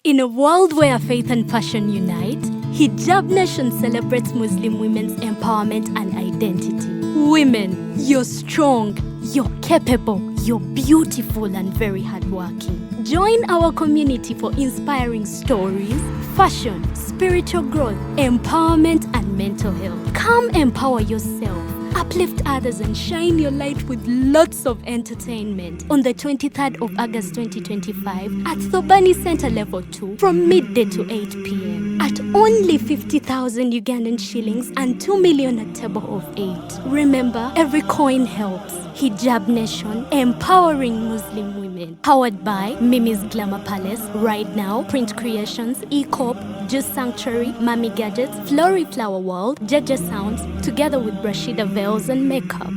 In a world where faith and passion unite, Hijab Nation celebrates Muslim women's empowerment and identity. Women, you're strong, you're capable, you're beautiful, and very hardworking. Join our community for inspiring stories, fashion, spiritual growth, empowerment, and mental health. Come empower yourself, uplift others, and shine your light with lots of entertainment on the 23rd of August 2025 at Thobani Center Level 2 from midday to 8 p.m. at only 50,000 Ugandan shillings and 2 million at table of 8. Remember, every coin helps. Hijab Nation, empowering Muslim women. Powered by Mimi's Glamour Palace, Right Now, Print Creations, Ecorp, Juice Sanctuary, Mami Gadgets, Flory Flower World, Jaja Sounds, together with Brashida Veils and Makeup.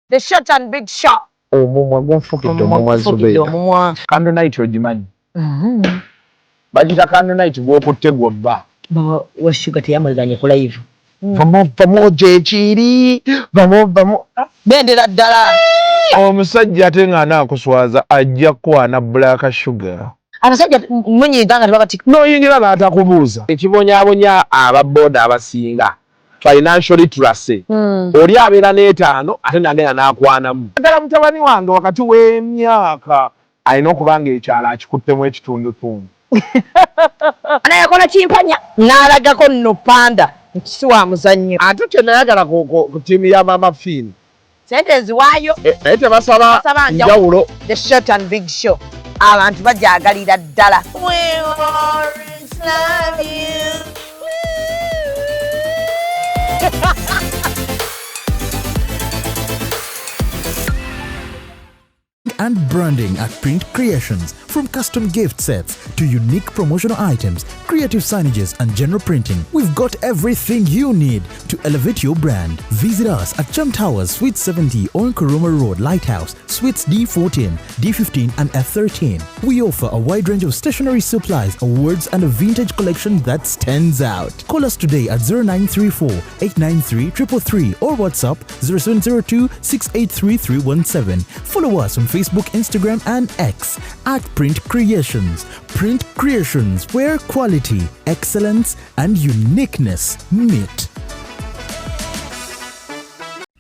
The short and big shot. Omumwa gunfukidde omumwa. Fukidde. Zubeida. Omumwa. Candle night ogimanyi? Bagita candle night gw'okutte gwobba. Baba wa Shuga teyamuliranye ku live. Vamu vamu gyekiri vamu vamu. Bendera ddala. Omusajja ate ng'anaakuswaza ajja kukwana Black Sugar. Abasajja munyiiga nga tebabati. N'oyingira n'atakubuuza. Ekibonyaabonya ababooda abasinga financial literacy. Oli abeera n'etaano ate n'agenda n'akwanamu. Ddala mutabani wange wakati w'emyaka alina okuba ng'ekyalo akikuttemu ekitundutundu. Naye yakola kimpanya. N'alagako nno panda. Nti wa muzannyo. Ate kye nayagala ku ttiimu ya Mama Finn. Sente nziwaayo. Naye tebasaba Basaba njawulo. njawulo. The short and big show. Abantu bajagalira ddala. We always love you. And branding at Print Creations. From custom gift sets to unique promotional items, creative signages, and general printing, we've got everything you need to elevate your brand. Visit us at Chum Towers, Suite 70 on Kuruma Road, Lighthouse, Suites D14, D15, and F13. We offer a wide range of stationery supplies, awards, and a vintage collection that stands out. Call us today at 0934 893 333 or WhatsApp 0702 683 317. Follow us on Facebook, Instagram, and X at Print Creations. Print Creations, where quality, excellence, and uniqueness meet.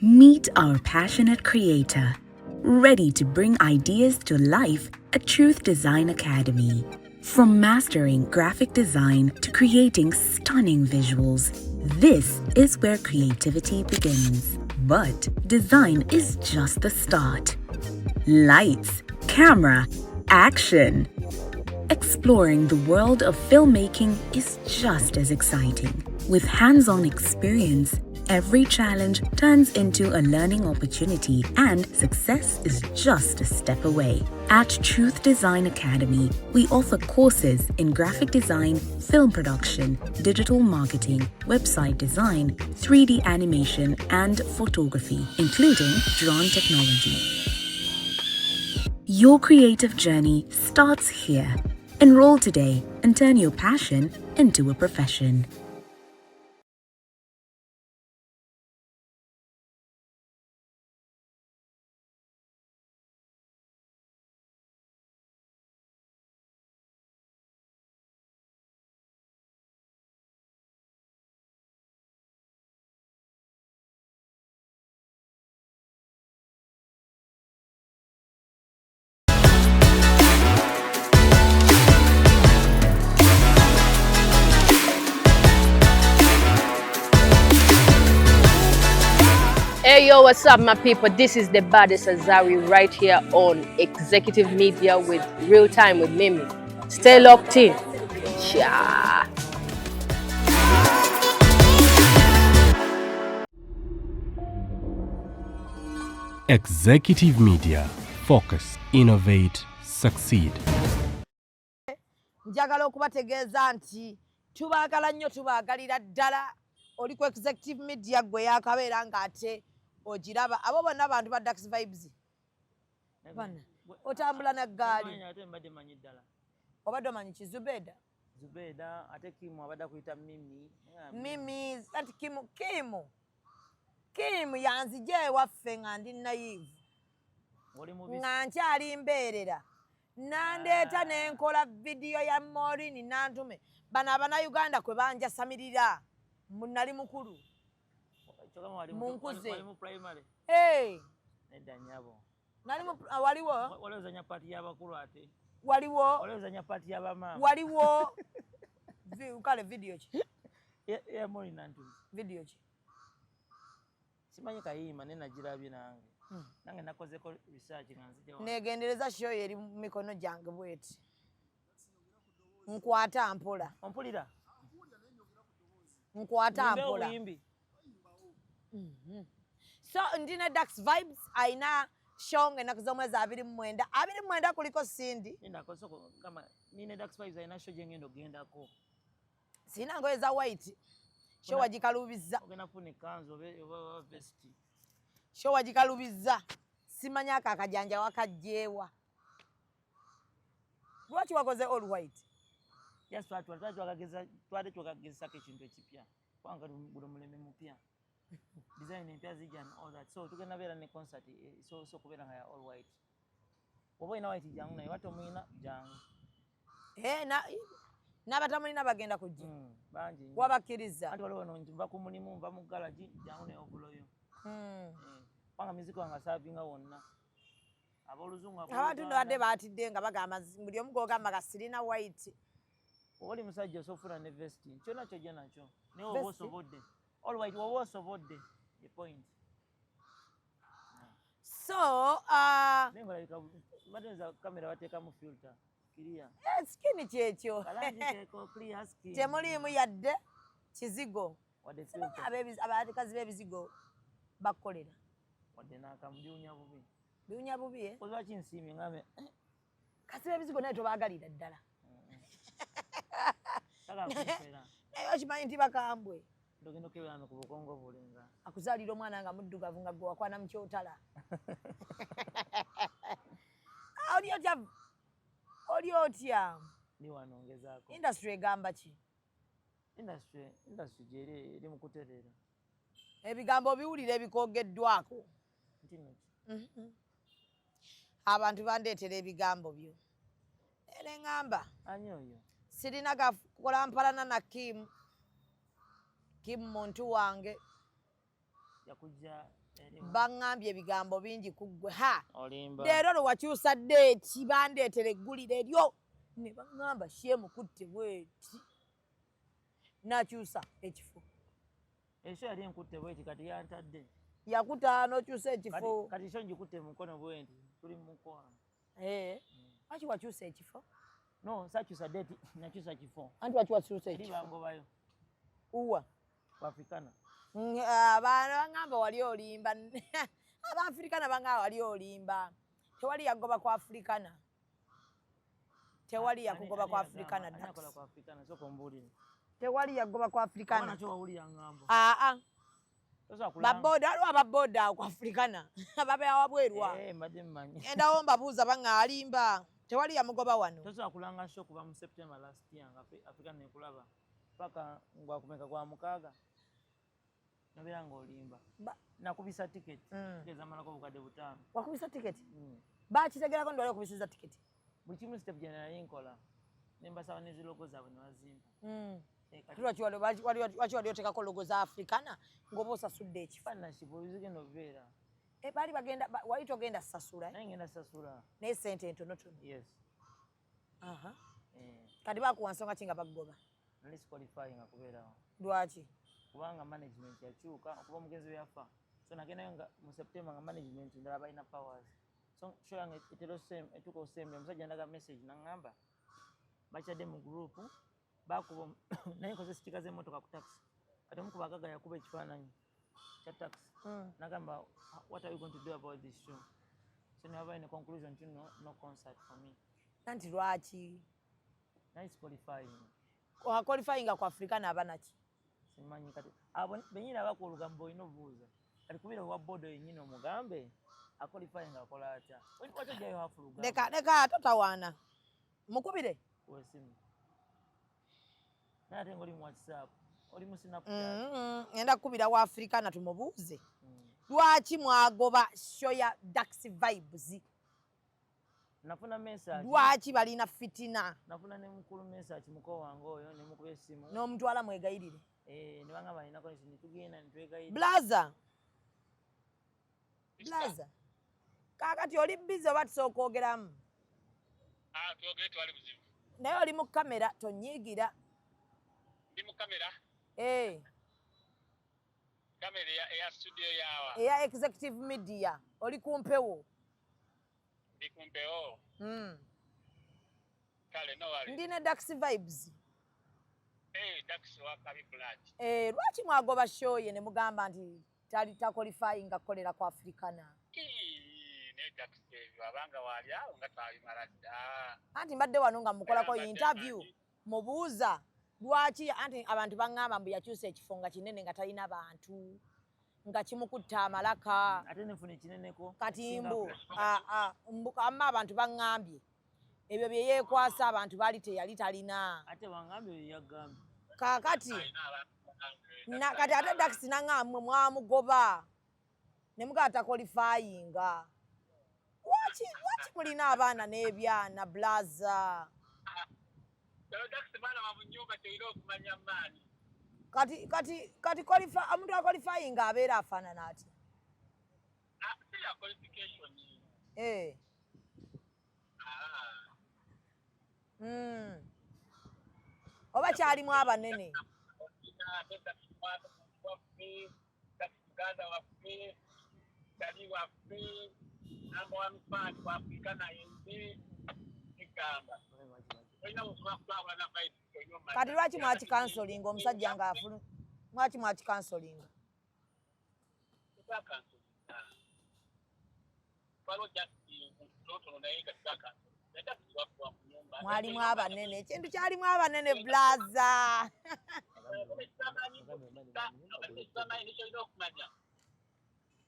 Meet our passionate creator, ready to bring ideas to life at Truth Design Academy. From mastering graphic design to creating stunning visuals, this is where creativity begins. But design is just the start. Lights, camera, action. Exploring the world of filmmaking is just as exciting. With hands on experience, every challenge turns into a learning opportunity, and success is just a step away. At Truth Design Academy, we offer courses in graphic design, film production, digital marketing, website design, 3D animation, and photography, including drone technology. Your creative journey starts here. Enroll today and turn your passion into a profession. Hey yo, what's up, my people? This is the baddest Azari right here on Executive Media with Real Time with Mimi. Stay locked in. Cha. Executive Media. Focus, innovate, succeed. Njagala okubategeeza nti tubaagala nnyo, tubaagalira ddala. Oli ku Executive Media gwe yakabeera ng'ate ogiraba. Abo bonna bantu ba Dax Vibes. Bana, otambula na ggaali. Ate mbadde manyi ddala. Obadde omanyi ki Zubeda? Zubeda ate Kimu abadde akuyita Mimi. Mimi anti Kimu Kimu Kimu yanzija ewaffe nga ndi naive, nga nkyali mbeerera, nandeeta nenkola vidiyo ya Morini nantume bano Abannayuganda kwe banjasamirira. Nali mukulu munkuze. Nedda nnyabo. Nali waliwo Wali ozanya part y'abakulu ate. Waliwo Wali ozanya part y'abamaama. Waliwo kale vidiyo ki? Ya Morini Nantume. Vidiyo ki? Simanyi kayimba naye nagirabye nange. Nange nakozeko research nga nzija wano. Negendereza, show eri mu mikono gyange bweti. Nkwata mpola. Ompulira? Nkwata Nyimbe mpola. obuyimbi. So ndina Dax Vibes ayina show ng'ennaku z'omwezi 29, 29 kuliko Cindy. Nenda kosoko kama nine Dax Vibes alina show gye ngenda ogendako. Sirina ngoye za white. Show wagikaluubizza. Ogenda kufuna ekkanzu oba vest. Show wagikaluubizza. Simanyi ako akajanja wakajjeewa. Lwaki wakoze all white? Just twali twakagezesako ekintu ekipya. Kubanga guno mulembe mupya. Design empya zijja and all that. So tugenda beera ne concert so kubeera nga ya all white. Oba olina white jangu, naye oba tomulina jangu. Eh, n'abatamulina bagenda kujja? Bangi nnyo. Wabakkiriza? Anti waliwo no nva ku mulimu, nva mu garage, jangu ne ovuloyo. Kubanga muziki wange aservinga wonna. Abooluzungu, Abantu nno badde baatidde nga bagamba buli omu gw'ogamba nga sirina white. Oba oli musajja osobola ofuna ne vest, kyonna kyojja nakyo, naye oba Vest? osobodde all white, oba osobodde, the point. So Naye ng'olabika badde nza kamera bateekamu filter clear. Skin kyekyo. Kalangi keeko clear skin. Temuliimu yadde kizigo. Wadde Simanyi filter. Abakazi b'ebizigo bakukolera. Wadde n'akamu, biwunya bubi. Biwunya bubi, eh? Lwaki nsiimye ngambe? Kasi b'ebizigo naye tobaagalira ddala. Saagala kunfera. Naye okimanyi nti bakambwe. Ndogenda okebera no ku bukongo bulenga. Akuzaalira omwana nga muddugavu nga gwe wakwana mu kyotala. Ah, oli otya, oli otya? Ndi wano ngezaako. Industry egamba ki? Industry gyeri eri mu kutereera. Ebigambo obiwulira ebikwogeddwako? Nti nno ki? Abantu bandeetera ebigambo byo era eŋŋamba Ani oyo? Sirina gakukola mpalana na Kim. Kim muntu wange. Yakujja eri Baŋŋambye ebigambo bingi ku ggwe ha. Olimba. Leero lwe wakyusa date, bandeetera eggulire eryo ne baŋŋamba sheemukutte bweti nakyusa ekifo. Esho yali enkutte bweti, kati yantadde. Yakuta n'okyusa ekifo. Kati sho ngikutte mu mukono bwenti, tuli mu mukwano. Eh, lwaki wakyusa ekifo? No, sakyusa date, nakyusa kifo. Anti lwaki wakyusa Eri ekifo? bangobayo. Uwa? Ku Africana. Abaana baŋŋamba wali olimba. Abaafrikana baŋŋamba wali olimba, tewali yagoba ku Africana, tewali yakugoba ku Africana. Ani akola Dax. ku Africana? Sooka ombuulire. Tewali yagoba ku Oba Africana. nakyo wawulira ngambo. Aa. Tosobola kulanga. Baboda, waliwo ababoda awo ku Africana babeera wabweru awo. Eh, mbadde mmanyi. Endawo mbabuuza, baŋŋa alimba, tewali yamugoba wano. Tosobola kulanga show kuva mu September last year nga Africana nekulaba paka gwakumeka gwa mukaaga nobeera ng'olimba. Nakubisa tiketi. Tiketi zamalako 5,000. Wakubisa tiketi? Bakitegerako ndi wali okubisiza tiketi? Buli kimu step gye nali nkola ne mbasaba ne zilogo zaabwe ne bazimpa. Eh, Lwaki wali oteekako logo za Africana ng'oba osasudde ekifo? Partnership zigenda obeera. Eh, baali bagenda wali togenda sasula, eh? Naye ngenda sasula. Naye sente entonotono. Yes. Aha. Eh, Kati bakuwa nsonga ki nga bakugoba? Nali siqualifyinga kubeerawo. Lwaki? Kubanga management yakyuka okuva omugenzi we yafa. So nagendayo nga mu September nga management ndala balina powers. So show yange etera etuuka osembya, omusajja ndaga message naŋŋamba bakyadde mu group bakuba naye nkoze sticker z'emmotoka ku taxi. Kati omu ku bagaga yakuba ekifaananyi kya taxi nagamba, "What are we going to do about this show?" So ne ne conclusion nti no, no concert for me. Nanti lwaki? Nali siqualifying. Qualifyinga ku Africana aba naki? Simanyi. Kati abo benyini abakuwa olugambo olina obuuza. Kati kubira owa bodo yennyini omugambe aqualifying akola atya? Lwaki ojjayo hafu lugambo? Leka leka, totawaana, mukubire. Kuba essimu naye ate nga oli mu WhatsApp, oli mu Snapchat. Ngenda kukubira wa Africana tumubuuze lwaki mwagoba show ya Dax Vibes. Nafuna message. Lwaki balina fitina? Nafuna ne mukulu message, muko wange oyo, ne mukuba essimu. N'omutwala mwegayirire. Eh, ne bangamba alina connection, ne tugenda ne twegayirira. Blaza, blaza, kaakati oli busy oba tusooka okwogeramu? Ah, twogere, twali buzibu. Naye oli mu kamera, tonyiigira. Ndi mu kamera. Eh. Kamera eya studio yawa? Eya Executive Media, oli ku mpewo. Ndi ku mpewo. Kale, no worry. Ndi ne Dax Vibes. Eh, Dax wa Kabi Blood. Eh, lwaki mwagoba show ye ne mugamba nti tali taqualifyinga kukolera ku Africana? Ii, ne Dax ebyo abanga wali awo nga twabimala dda. Anti mbadde wano nga mukolako Era mbadde interview, manyi. mubuuza lwaki. Anti abantu baŋŋamba mbu yakyusa ekifo nga kinene nga talina bantu, nga kimukutta amalaka. Ate nenfuna ekineneko. Kati mbu mbu amma abantu baŋŋambye ebyo bye yeekwasa abantu baali teyali talina. Ate bangambye oyo yagambye. Kaakati Alina abantu bange. na, kati ate Dax naŋŋamba mmwe mwamugoba ne mugaa taqualifyinga. Lwaki mulina abaana n'ebyana, blaza? Dalo Dax mwana wa munyumba, kyolina okumanya maani. Kati omuntu aqualifyinga abeera afaanana atya? Ah, si ya qualification. Eh. Ah. Oba kyalimu abanene? Ate Dax mwana waffe, Dax muganda waffe, Dali waffe, number one fan wa Afrika naye egamba. Olina busobola kulawula na vibes, olina omanya. Kati lwaki mwakicancelinga omusajja nga afulu? Lwaki mwakicancelinga? Twacancelinga. Waliwo just totono naye nga twacancelinga. Dax waffe wa kunyumba. Mwalimu abanene, ekintu kyalimu abanene, blaza. Ekisamanyi nekyolina okumanya.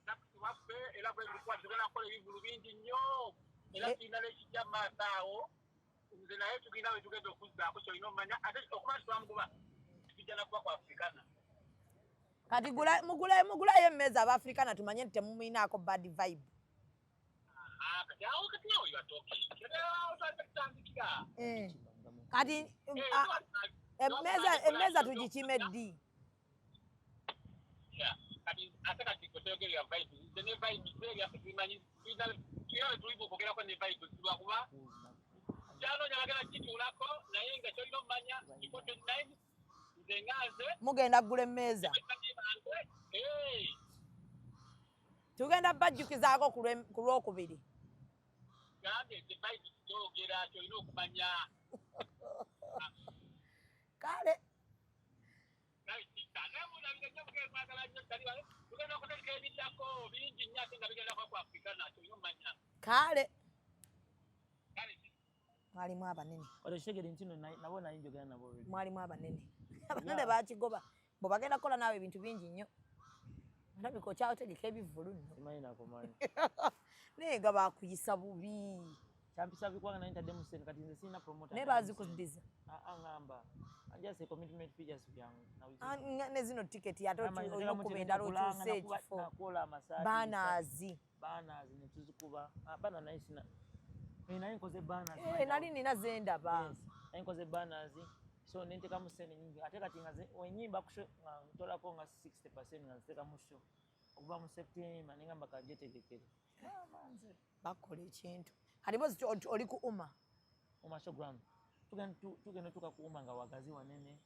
Dax waffe era bwe tugenda kukola ebivulu bingi nnyo era tulina n'ekijja mu maaso awo. Nze naye tugenda we tugenda okuzzaako, kyolina omanya ate okuba nti twamugoba tujja nakuba ku Africana. Kati mugulayo emmeeza abafrikana tumanye nti temumuyinaako bad vibe. Ah, kati awo, kati awo you are talking. Awo twali tutandikira. Eh. Kati emmeeza tugikime ddi? Yeah. Kati ate kati kwe vibes, nze ne vibes ebyaffe tubimanyi, tulina we tuli okwogerako ne vibes lwakuba kyanoonya bagenda kituulako, naye nga kyolina omumanya before 29 nze nga nze Mugenda kugula emmeeza? Bamanyi bange. Hey. Tugenda bajjukizaako ku lwokubiri. Gambye nze vibes kyogera kyolina okumanya. Kale. Tugenda okutegeka ebiddako bingi nnyo ate nga bigenda kuba ku Africana, kyolina omumanya. Kale. Kale. Mwalimu abanene. Otekitegere nti no nabo nali njogera nabo already. Mwalimu abanene, abanene bakigoba bwe bagenda kukola naawe ebintu bingi nnyo. Olabika okyategeka ebivvulu nno. Simanyi nakumanyi. Naye nga bakuyisa bubi. Kyampisa bikwanga naye ntaddemu ssente, kati nze sirina promoter. Naye bazikuddiza? Ah, ah, ngamba just a commitment fee, just byangu. Ah, ne zino tiketi ate olina okuba endala okyuse ekifo. Nakola amasaati. Banners. Banners ne tuzikuba. Ah, banner naye sina. Eh, naye nkoze banners. Eh, nali nina zendaba. Yes, naye nkoze banners, so nentekamu ssente nyingi ate kati nga wenyimba ku show nga ntolako nga 60% nga nziteeka mu show okuva mu September, nengamba kajetegekere. Bakola ekintu kati bozi oli ku UMA. UMA showground. Tugenda tuka ku UMA nga wagazi wanene,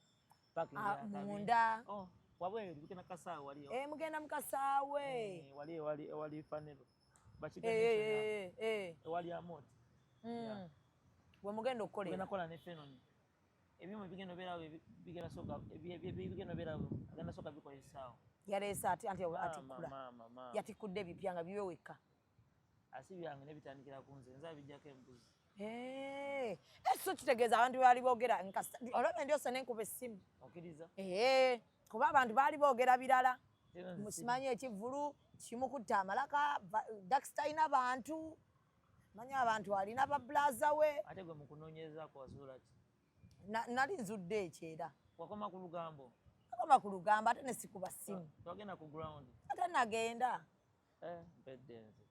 parking Ah, ya kabi. Munda. Oh, wabweru tugenda kasaawe wali. Eh, mugenda mu kasaawe. Eh, wali wali fanero. Eh, eh, eh. Ewali amoti. Bwe mugenda okukolera? Tugenda kola ne Fenon. Ebyuma bigenda obeerawo, bigenda soka bigenda obeerawo, agenda soka bikozesaawo. Yaleese ati anti Maama, atikkula. Maama, maama. Yatikkudde ebipya nga biwe wekka. Asi byange nebitandikira ku nze, nze abijjako embuzi. Eh, so kitegeeza abantu baali boogera olaba ndyose nenkuba essimu. Okkiriza? Eh, kuba abantu baali boogera birala. Tera nze. Musimanyi ekivvulu kimukutta amalaka, Dax talina bantu, manyi abantu alina babulaza we. Ate gwe mu kunoonyerezaako wazuula ki? Nali nzudde ekyo era. Wakoma ku lugambo? Nakoma ku lugambo ate ne sikuba ssimu. Twagenda ku ground? Ate nagenda. Mpedde nze.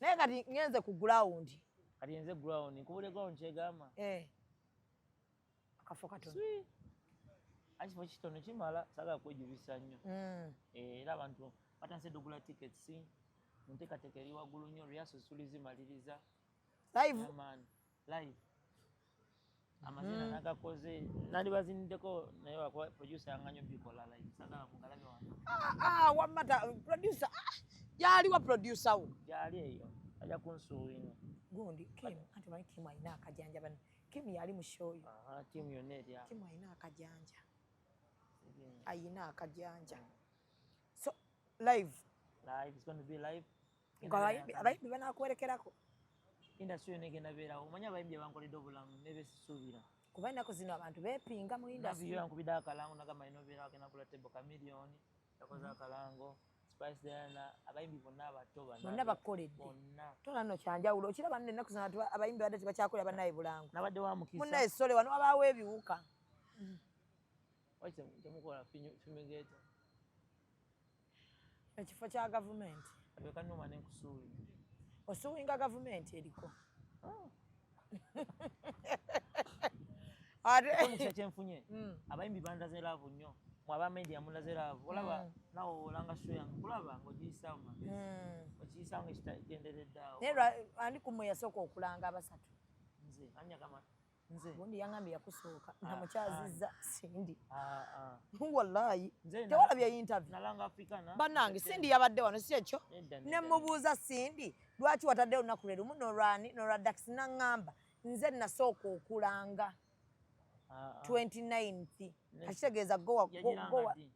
Naye kati ngenze ku ground. Kati nze ground, nkubule ground kyegamba. Akafo katono. Akifo kitono kimala, saagala kwejubisa nnyo. Era abantu batandise dda okugula tickets, enteekateeka eri waggulu nnyo, rehearsals tulizimaliriza. Live? Yeah, man. Live. Amazina nagakoze, nandibaziniddeko naye wakuba producer yanganye obikola live, saagala mugalabe wano. Wamma producer, gyali wa producer wo? Gyali eyo, ajja kunsuuwinga. Gundi, Kim, anti omanyi Kim alina akajanja bano. Kim yali mu show yo. Aha, team yonna eri awo. Kim alina akajanja. Ayina akajanja. So, live. Live, it's going to be live. Nga abayimbi banaakuwerekerako. Industry yonna egenda beerawo. Omanyi abayimbi abankoledde obulamu ne besisuubira. Kuba ennaku zino abantu beepinga mu industry. Navio yankubidde akalango nagamba alina obeerawo, agenda kugula table Chameleone, yakoze akalango, Spice Diana, abayimbi bonna abato bano. Bonna bakoledde. Bonna. Tola nno kyanjawulo. Okiraba nno ennaku zino abantu abayimbi badde tebakyakolera bannaye bulango. Nabadde wa mukisa. Munnaye sole wano wabaawo ebiwuka. Lwaki temukola fumigator? Ekifo kya gavumenti. Abeka nnuma ne nkusuubira. Osuwinga gavumenti eriko. Ate Omukisa kyenfunye, abayimbi bandaze love nnyo. Mwe aba media mundaze love. Olaba naawe olanga show yange, kulaba ng'ogiyisaawo magezi. Okiyisaawo ng'ekitagenderedde awo. Naye ani ku mmwe yasooka okulanga abasatu? Nze, ani yagamba? Nze. Gundi yaŋŋambye yakusooka namukyazizza Cindy. Ah, ah. Wallahi. Nze Tewalabye interview. Nalanga Africana. Bannange Cindy yabadde wano si ekyo? Nedda, Ne nedda. mubuuza Cindy lwaki wataddeyo olunaku lwe lumu n'olwani n'olwa Dax n'aŋŋamba nze nasooka okulanga Ah, ah. 29th. Akitegeeza gowa Yagiranga gowa ddi?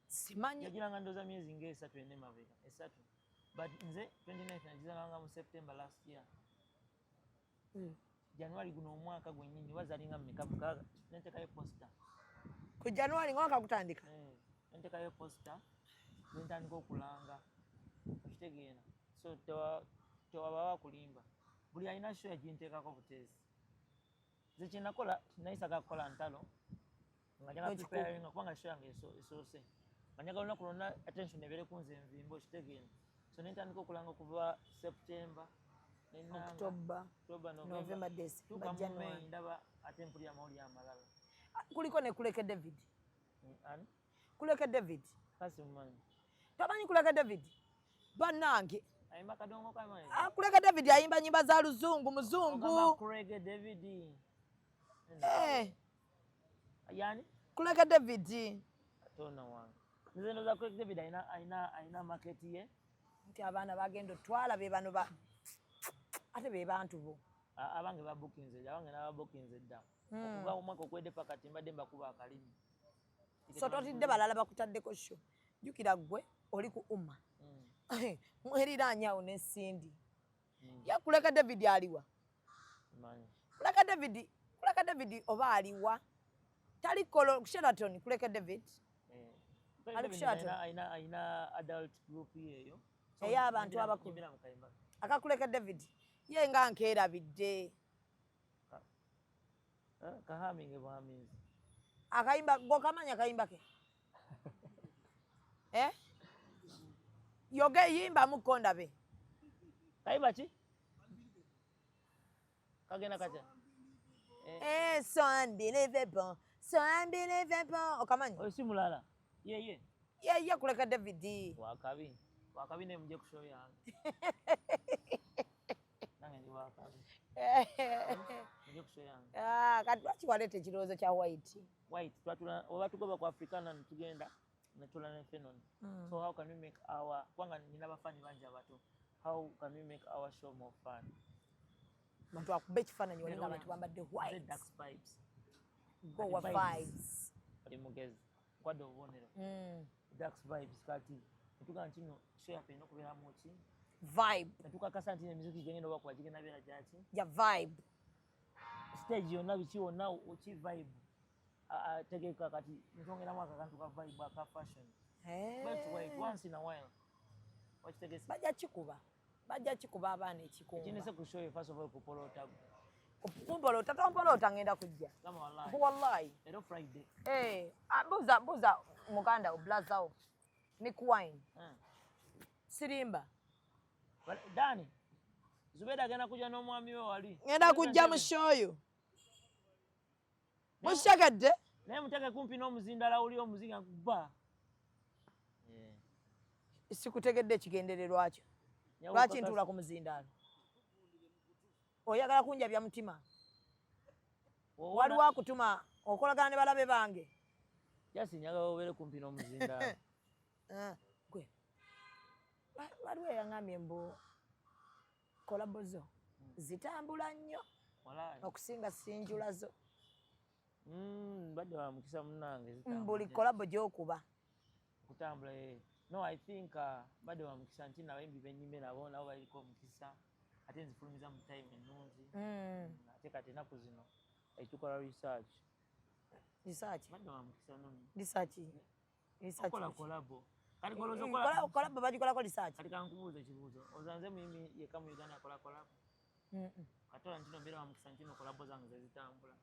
Simanyi. Yagiranga ndowooza myezi ng'esatu ena emabega, esatu. But nze 29th nagizalanga mu September last year. January guno omwaka gwennyini wazalinga mmeka, 6, nentekayo poster. Ku January ng'omwaka gutandika. Eh, nentekayo poster nentandika okulanga, okitegeera? So tewabawa kulimba, buli alina show yaginteekako buteesi. Nze kyenakola nayisaga kukola ntalo nga njagala preparinga kubanga show yange esoose nga njagala olunaku lwonna attention ebeere ku nze nvimbe, okitegeera? So nentandika okulanga okuva September nenanga October, October, November, December, tuuka mu May January. Ndaba ate mpulira amawulire amalala. Kuliko ne Kuleke David. Ani? Kuleke David. Kasi mumanyi. Tomanyi Kuleke David? Bannange. Ayimba kadongo kamanyi. Ah, Kuleke David ayimba nyimba za luzungu, muzungu. Ogamba Craig David? Eh. Yani? Kuleke David. Tona wange. Nze ndowooza Craig David alina market ye. Nti abaana bagenda otwala be bano ba ate be bantu bo. Abange babukinze, abange n'ababukinze dda. Okuva omwaka okwedde paka kati mbadde mbakuba akalimi. So totidde balala bakutaddeko show. Jjukira ggwe oli ku umma. Mweriraanye awo ne Cindy. Ye Kuleka David aliwa? Manyi. Kuleka David, Kuleka David oba aliwa? Tali kolo Sheraton Kuleka David. Eh. Ali ku Sheraton. Alina adult group ye eyo. So, Ey'abantu abakulu. nyimbira mu kayimba. Akakuleka David. Ye nga nkeerabidde. Eh, kahaminge buhaminzi. Akayimba gwokamanya akayimba ke? Eh? Yoge yimba mukko ndabe. Kayimba ki? Kagenda katya? Eh, so unbelievable. So unbelievable. Okamanyi? Oyo si mulala. Ye ye. Ye ye Kuleka David. Wakabi. Wakabi ne muje ku show yange. Nange ndi wakabi. Muje ku show yange. Ah, kati lwaki waleeta ekirowoozo kya white? White twatula oba tugoba ku Africana ne tugenda ne tula ne Fenon. So how can we make our, kubanga nina abafani bangi abato. How can we make our show more fun? Bantu akuba ekifaananyi wali nga abantu bambadde Nze white. Dax Vibes. Gowa Kati vibes. Oli mugezi. Nkwadde obubonero. Dax Vibes kati netugamba nti nno show yaffe erina okubeeramu ki? Vibe. Netukakasa nti emiziki gigenda obakuba gigenda beera gyaki? Ya vibe. Stage yonna biki wonna ki vibe. Tegeka kati netwongeramu akakantu ka vibe aka fashion. But wait, once in a while. Wakitegese? Bajja kikuba. Bajja kikuba abaana ekikumba. Ekinese ku show, first of all, kupolota. Kumpoloota tompoloota ngenda kujja. Wallahi. Leero Friday. Eh, ah, buuza buuza muganda wo blaza wo. Mick Wine. Sirimba. Dani. Zubeda agenda kujja n'omwami we wali. Ngenda kujja mu show yo. Mushagadde. Naye muteke kumpi n'omuzindala uli omuzinga gba. Yeah. Sikutegedde ekigendererwa kyo. Lwaki ntuula ku muzindaalo? Oyagala kunjabya mutima? Waliwo akutuma okolagana ne balabe bange? Jasi njagala obeere kumpi n'omuzindaalo. Ah, gwe waliwo eyaŋambye mbu kolabo zo zitambula nnyo okusinga sinjula zo. Mbadde wa mukisa munnange. Buli kolabo gy'okuba okutambula. Eh. No, I think mbadde wa mukisa nti nabayimbi benyimbe nabo nabo baliko omukisa, ate nzifulumiza mu time ennungi. Ate kati ennaku zino tukola research. Research? Mbadde wa mukisa nono. Research? Okola kolabo. Kati kolabo bagikolako research? Kati kankubuuza ekibuuzo, ozanze muyimbi yekka mu Uganda akola kolabo? Kati ola ntino mbeera wa mukisa ntino kolabo zange zezitambula.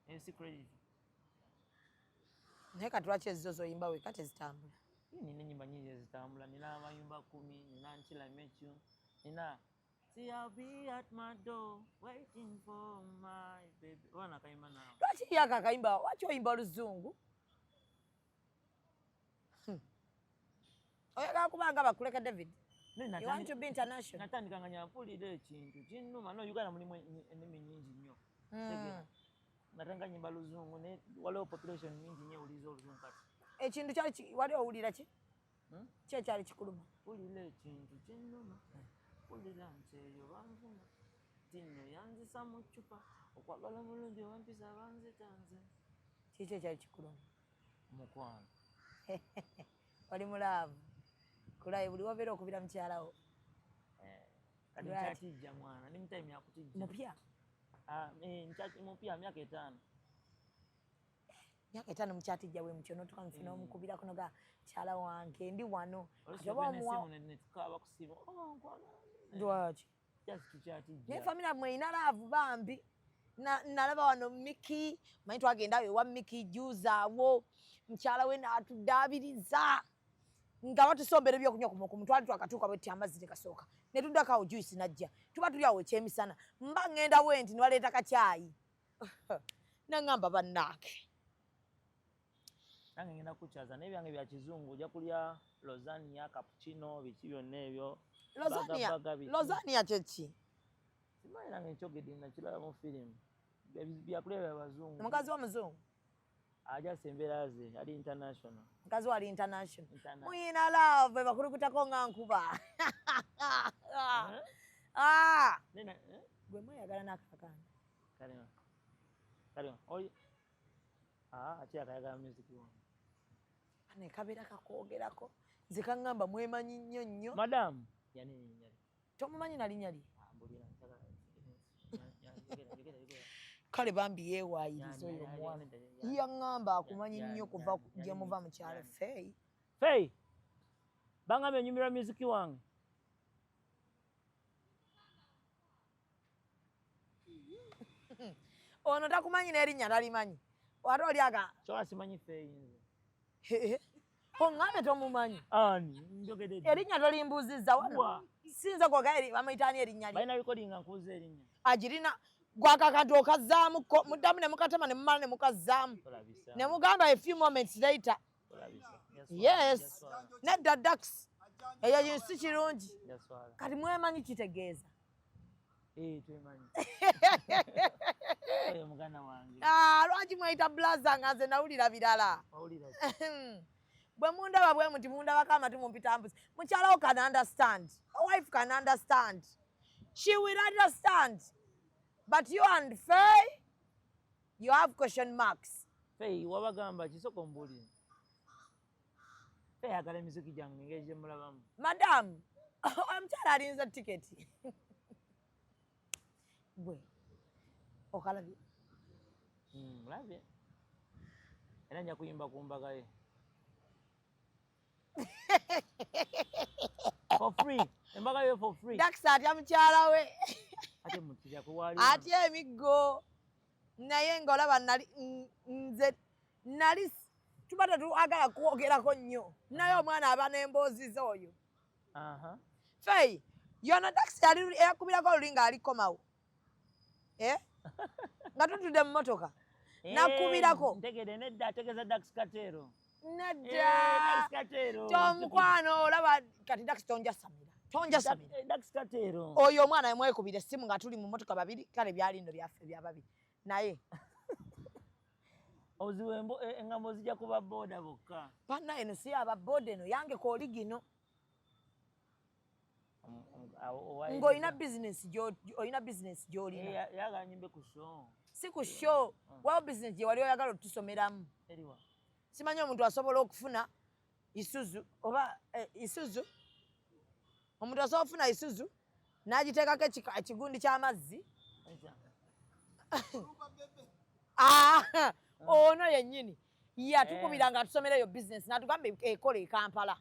Ensi credit. Naye kati lwaki ezizo zoyimba weka tezitambula? Nina enyimba nyingi ezitambula. Nina amayumba 10, nina Until I Met You, nina See I'll be at my door waiting for my baby. Wana kayimba naawe. Lwaki yaka akayimba? Lwaki oyimba oluzungu? Oyagala kubanga bakuleka David? You want to be international? Natandika nga nyampulira ekintu kinnuma. No, Uganda mulimu ennimi nnyingi nnyo. Natandika nyimba luzungu ne waliwo population nyingi nnyo ewuliriza oluzungu kati. Ekintu kyali wali owulira ki? Ki ekyali kikuluma? Wulira ekintu kinnuma. Wulira nti eyo banvuma. Tinno yanzisa mu ccupa. Okwagala omulungi wampisa banzita nze. Kiki ekyali kikuluma? Mukwano. Wali mu love. Kulayi buli wobeera okubira mukyalawo. Kati nkyatijja mwana, ndi mu time yakutijja. Mupya? Mupya myaka 5. Myaka 5 mukyatijja bwe mutyo n'otuuka mu fino omukubirako noga mukyala wange ndi wano. Lwaki? Naye family mwe erina love bambi. Nalaba wano Mickey, manyi twagenda ewa Mickey juza awo mukyala we n'atuddaabiriza nga batusombera ebyokunywa ku mutwali twakatuuka bwe tuti amazzi tekasooka ne tuddako awo juice najja tuba tuli awo ekyemisana mba ŋŋenda bwe nti ne baleeta kacaayi naŋŋamba bannange. Nange ngenda kukyaza naye byange bya kizungu, ojja kulya lasagna, cappuccino, biki byonna ebyo. Lasagna kye ki? Simanyi nange nkyogedde nakiraba mu firimu. Byakulya bya bazungu. Omukazi w'omuzungu? Ajasa embeera ze, ali international. Mukazi we ali international. Muyina love bakulukutako nga nkuba. Gwe mweyagala n'akakanda. Kale, oli ate akayagala music wange. Ne kabeera kakwogerako. Nze kaŋŋamba mwemanyi nnyo nnyo. Madam, yani linnya lye. Tomumanyi na linnya lye? Kale bambi yeewaayiriza oyo omuwala. Yaŋŋamba akumanyi nnyo kuva gye muva mu kyalo Fey. Fey, bangambye onyumirwa music wange. Ono takumanyi n'erinnya talimanyi. Ate oli aga. Kyoka simanyi Fey nze. Oŋŋambe tomumanyi. Ani? Njogedde. Erinnya tolimbuuzizza wano. Sinza kwogera bamuyita ani erinnya lye? Balina recording nga nkubuuza erinnya. Agirina gwakakantu okazzaamuko muddamu ne mukatema ne mumala ne mukazzaamu. Ne mugamba a few moments later. Yes. Nedda Dax. Eyo si kirungi. Kati mwemanyi kitegeeza. Twemanyi. Oyo muganda wange. Lwaki mweyita blaza nga nze nawulira birala? Bwe mundaba bwe muti mundabako amatu mumpita mbuzi. Mukyala wo can understand. A wife can understand. She will understand. But you and Faye, you have question marks. Faye, wabagamba kisoko mbuli. Faye agala emiziki gyange engeri gye mulabamu. Madam, omukyala alinze tiketi. Gwe, okalabye? Mulabye. Era nja kuyimba ku mbaga ye. For free. Embaga ye for free. Dax atya mukyala we. Ate mutira kuwali. Atya emiggo. Naye ng'olaba nali nze nali tuba tetwagala kwogerako nnyo naye omwana aba n'emboozi ze oyo. Fey yono takisi yali eyakubirako oluli ng'ali komawo eh? Nga tutudde mu mmotoka nakubirako. Ntegere nedda ategeeza Dax Kateero. Nedda tomukwano olaba kati Dax tonjasamira tonjasamira. Dax Kateero. Oyo omwana yamwekubira essimu nga tuli mu mmotoka babiri kale byali nno byaffe bya babiri naye obuzibu engambo zijja kuba boda bokka. Banna eno si aba boda eno yange kooli gino. Ng'olina bizinesi olina bizinesi gy'olina. Yagala nyimbe ku show. Si ku show, waliwo bizinesi gye wali oyagala otusomeramu. Simanyi omuntu asobola okufuna Isuzu oba Isuzu. Omuntu asobola okufuna Isuzu n'agiteekako ekigundi ky'amazzi. Ono yennyini yatukubira nga atusomera eyo bizinesi n'atugamba ekola e Kampala.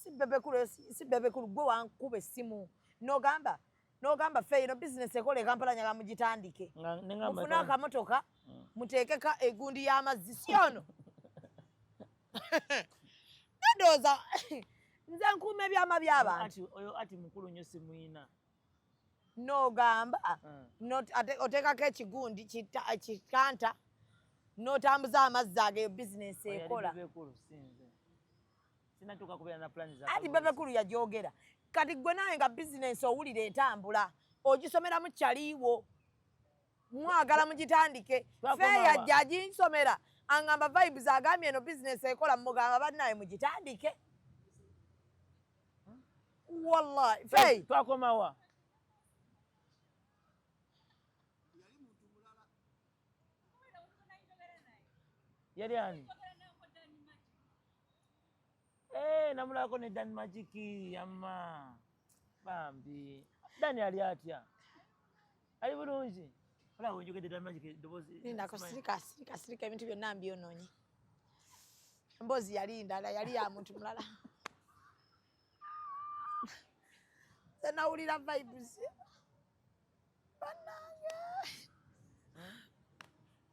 Si Bebe Cool, si Bebe Cool gwe wankuba essimu n'ogamba n'ogamba ffe eno bizinesi ekola e Kampala nyaga mugitandike. Mufune akamotoka muteekeko egundi y'amazzi si ono. Ndowooza nze nkuuma ebyama by'abantu. Oyo ati mukulu nnyo simuyina. N'ogamba oteekako ekigundi kikanta n'otambuza amazzi ago eyo bizinesi ekola. Ati Bebe Cool yagyogera. Kati gwe nawe nga bizinesi owulira etambula ogisomeramu kyaliiwo mwagala mugitandike. Feeya ajja aginsomera angamba vibes agambye eno bizinesi ekola mugamba bannaye mugitandike. Wallahi Fey twakomawa. Yali ani? Namulako ne Dan Magic amma bambi. Dani ali atya? Ali bulungi. Ola wenjogedde Dan Magic eddoboozi. Lindako sirika sirika sirika ebintu byonna mbyonoonye. Emboozi yali ndala yali ya muntu mulala. Nze nawulira vibes. Bannange.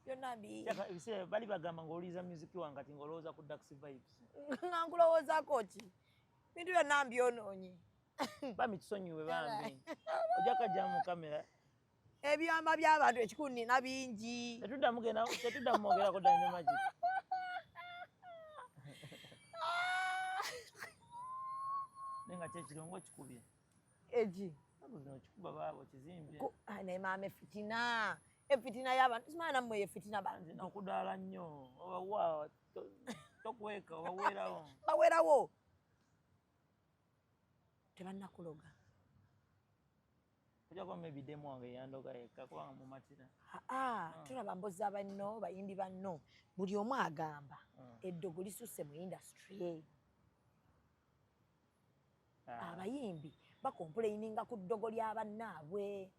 Byonna mbi. Ebiseera bali bagamba ng'owuliriza music wange kati ng'olowooza ku Dax Vibes. Nga nkulowoozaako ki? Bintu byonna mbyonoonye. Bambi kisonyiwe bambi. Ojja kajja mu kamera. Ebyama by'abantu ekikulu nina bingi. Tetuddamu mwogerako Dan Magic. Naye nga kyekirongo kikubye. Egi. Kikuba baabo kizimbye. Naye maama efitina. Efitina y'abantu simanyi nammwe efitina bantu. Okudaala nnyo obawa tokweka obaweerawo. Baweerawo. Tebannakuloga. Ojja kuba maybe demu wange yandoga yekka kubanga mumatira. Tulaba mbozi abanno bayimbi banno buli omu agamba eddogo lisusse mu industry. Abayimbi bakomplaininga ku ddogo lya bannaabwe.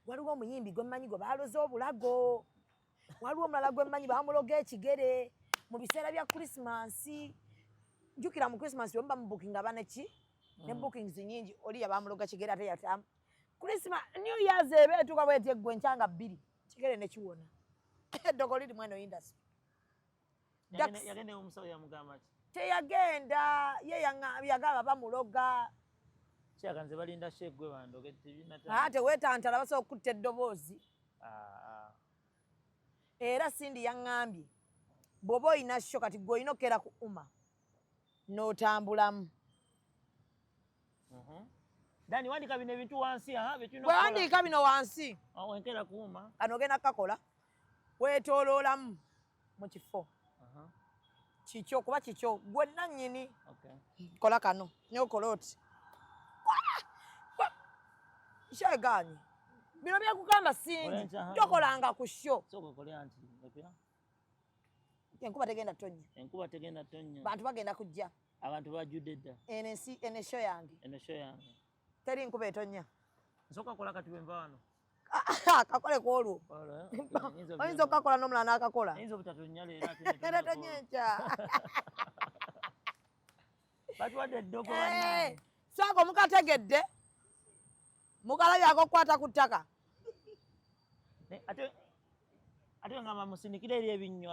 Waliwo omuyimbi gwe mmanyi gwe baaloze obulago. Waliwo omulala gwe mmanyi baamuloga ekigere mu biseera bya Christmas. Jjukira mu Christmas bwe muba mu booking aba ne ki? Ne bookings nnyingi oli yabamuloga kigere ate yatamu. Christmas, New Year's eba etuuka bw'eti eggwa enkya nga bbiri kigere ne kiwona. Eddogo liri mu eno industry. Yagenda omusawo yamugamba ki? Teyagenda ye yagamba bamuloga. Kyaka nze balinda sheggwe bandoge tebinata. Teweetantala basobola okutta eddoboozi. Era Cindy yaŋŋambye bw'oba olina show kati gwe olina okkeera ku UMA n'otambulamu. Dani wandika bino ebintu wansi bwe wandiika bino wansi. Wenkera ku UMA. Kano ogenda kukakola weetooloolamu mu kifo. Kikyo kuba kikyo gwe nannyini. Kola kano naye okola oti. Kyegaanyi. Bino byekugamba Cindy tokolanga ku show. Enkuba tegenda tonnya. Enkuba tegenda tonnya. Bantu bagenda kujja. Abantu bajjudde dda. Eno ensi eno show yange. Eno show yange. Teri nkuba etonnya. Nsooka kola kati bwe nva wano. Kakole ku olwo. Oyinza okukakola n'omulala n'akakola. Oyinza obutatonnya leero ate Era tonnya enkya. Batuwadde eddogo bannange. Saako mukategedde. Mukalabye akokukwata ku ttaka. Ate ate ngamba musindikire eri ebinnyo.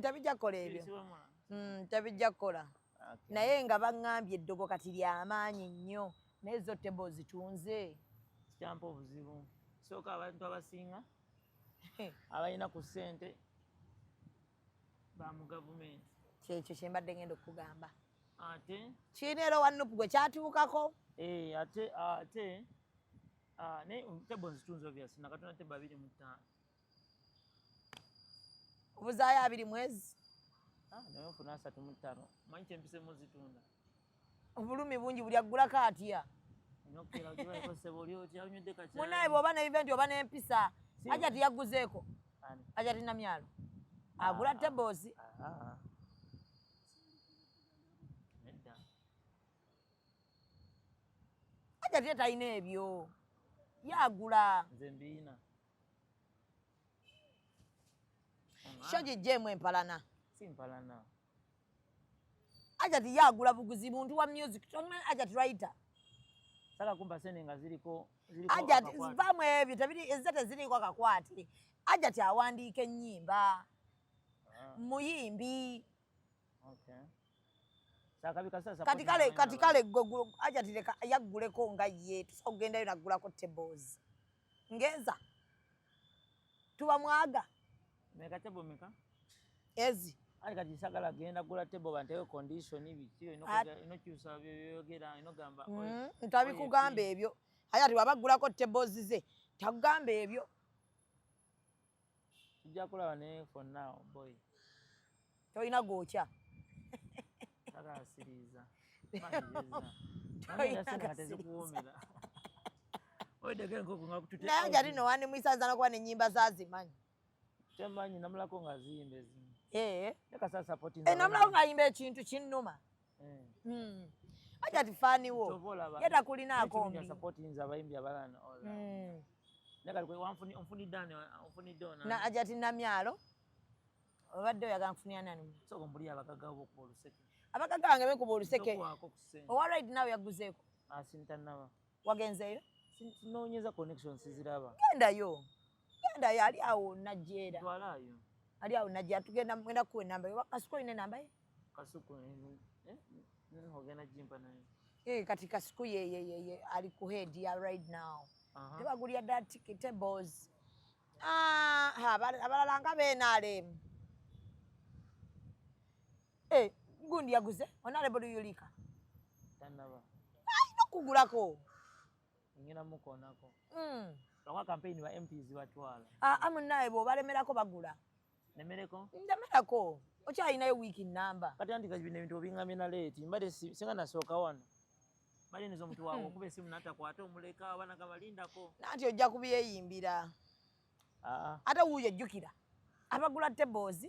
Tebijja kukola ebyo, tebijja kukola. Naye nga baŋŋambye eddogo kati lyamaanyi nnyo, naye zo table zitunze. Kikyampa obuzibu. Sooka abantu abasinga abalina ku ssente ba mu gavumenti. Kyekyo kyembadde ngenda okukugamba. Ate Kiina era owa NUP gwe kyatuukako. Ate naye table nzitunze, obvious, nakatunda table 25. Obuzaayo 20 mwezi. Naye nfuna 35, manyi kyempisemu zitunda. Obulumi bungi, buli aggulako atya. Munaye bw'oba ne event oba n'empisa, Ajati yagguzeeko. Ajati Namyalo agula tables. Nedda. Ajati ye talina ebyo, yagula. Nze mbiina. Sho gijjeemu empalana. Si mpalana. Ajati yagula buguzi, muntu wa music. Tomanyi Ajati writer? Saka kumpa sente nga ziriko Ajati akakwate. vamu ebyo, tebiri, ezze teziriiko akakwate. Ajati awandiika ennyimba, muyimbi. Okay. Sakabika sasa. Kati kale gwe Ajati leka yagguleko nga ye, tusobola okugendayo naggulako tables ngeza tuba mwaga. Meka table meka? Ezi. Ali kati sagala genda gula table bantewe condition biki, inokyusa byogera inogamba. Ntabikugamba ebyo. Ajati waba aggulako tables ze takugamba ebyo. Tujja kulaba, naye for now boy. Tolina gwokya. Sagala siriiza. Tolina Nga tezikuwoomera. Oyedeko enkoko nga kutute. Naye Ajati no wandimwisanza nokuba n'ennyimba zazimanyi. Temanyi, namulako nga ziyimba ezimu. Leka sa support. Namulako ng'ayimba ekintu kinnuma. Ajati faaniwo. Kyova olaba. Ye takulinaako mbi. Support nze abayimbi abalala all that. Naye kati onfunidde ani, onfunidde ono? Na Ajati Namyalo obadde oyagala nkufunira nani? Sooka ombulire abagagga bo okuba oluseke. Abagagga bange benkuba oluseke. Tokuwaako ku ssente. Owa right now yaguzeeko? Ah, sintannaba. Wagenzeeyo? Sinoonyeza connections, siziraba. Gendayo, gendayo, ali awo Najjeera. Twalaayo. Ali awo Najjeera, tugenda, ngenda kuwa enamba ye. Kasuku olina enamba ye? Kasuku ogenda gimpa naye. Kati Kasuku ye ali ku head ya right now. Tebagulira ddala ticket tables. Ah, ha, abalala nga BNRM. Gundi yaguze, Honorable Yulika? Tannaba. Alina okugulako. Ngenda mukoonako. Lwakuba campaign ba MPs batwala. Ah, munnaye bw'obalemerako bagula. Nemereko. Ndemerako, okyalinayo wiiki namba. Kati anti kati bino ebintu obingamye na late, mbadde singa nasooka wano mbadde niza omuntu waabwe okuba esimu n'atakwata, omuleka abaana gabalindako. Nanti ojja kubyeyimbira. Ah, Ate wuuyo ejjukira abagula tables,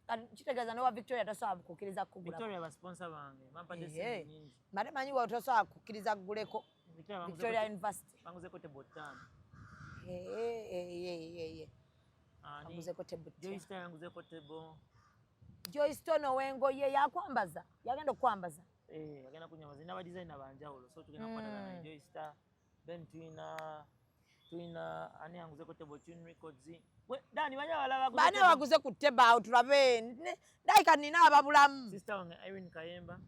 kati kitegeeza nowa Victoria tosobola kukkiriza kukugula. Victoria ba sponsor bange bampadde sente nyingi. Mbadde manyi wa tosobola kukkiriza kuguleko. Victoria banguzeko Victoria University. Banguzeko table 5. Ani? Baguzeko table 5. Joyce yanguzeko table. Joystone ow'engoye yakwambaza, yagenda okukwambaza. Eh, agenda kunyamaza nina ba designer banjawulo, so tugenda kukwatagana ne Joystar. Then tulina ani yanguzeko table, Tune Records. We Dani banya balaba. Baani abaguze ku table awo tulabe? Ndayika nina ababulamu. Sister wange Irene Kayemba.